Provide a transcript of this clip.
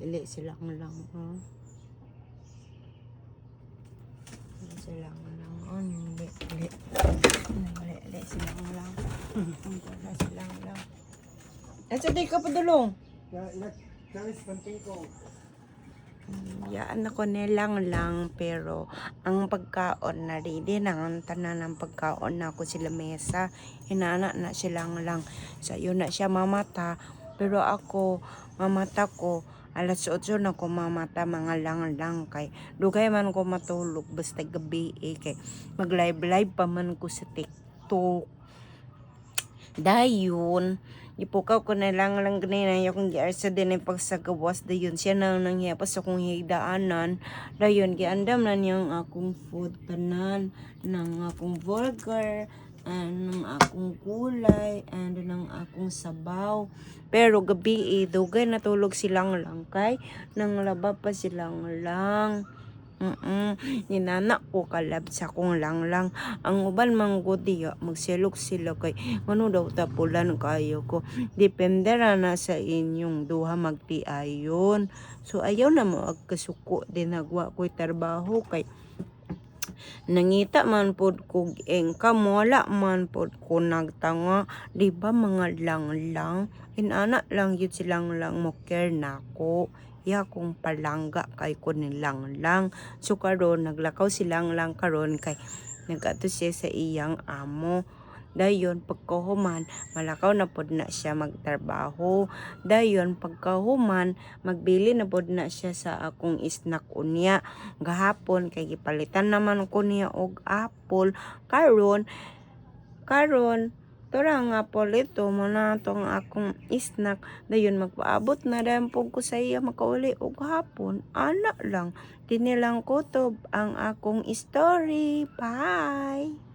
Dili silang lang, oh. Dili silang lang, oh. Dili, dili. Dili, dili silang lang. Wala silang lang. Asa di ka padulong? Ya, ya, ya ko. Yaan ako nilang lang, pero ang pagkaon na ready na ang tanan ng pagkaon na ako sila mesa, inana na silang lang sayo na siya mamata. Pero ako mamata ko alas 8 na ko mamata, mga lang lang, kay dugay man ko matulog basta gabi eh, kay mag live live pa man ko sa TikTok. Dayon gipukaw ko na lang lang ganina yung giarsa din ay pagsagawas. Dayon siya na nanghiyapas akong higdaanan. Dayon giandam na niyang akong food tanan, ng akong burger and ng akong gulay and ng akong sabaw. Pero gabi eh, dugay natulog silang lang kay nang laba pa silang lang. Ninana ko kalab sa akong langlang. Ang uban man gud diya magsilok sila kay ngano daw tapulan kayo ko. Depende ra na sa inyong duha magtiayon. So ayaw na mo agkasuko din, nagwa ko'y trabaho kay nangita man pod kog income, wala man pod ko nagtanga, di ba, mga langlang? Inana lang yun silang lang mo care nako. Ya kong palangga kay ko nilang lang. So karon naglakaw silang lang karon kay nagadto siya sa iyang amo. Dayon pagkahuman malakaw na pod na siya magtrabaho. Dayon pagkahuman magbili na pod na siya sa akong snack unya. Gahapon kay gipalitan naman ko niya og apple. Karon karon tura nga apple ito mo na tong akong snack. Dayon magpaabot na dayon pud ko sa iya makauli og hapon. Ana lang, dinilang kutob ang akong story. Bye.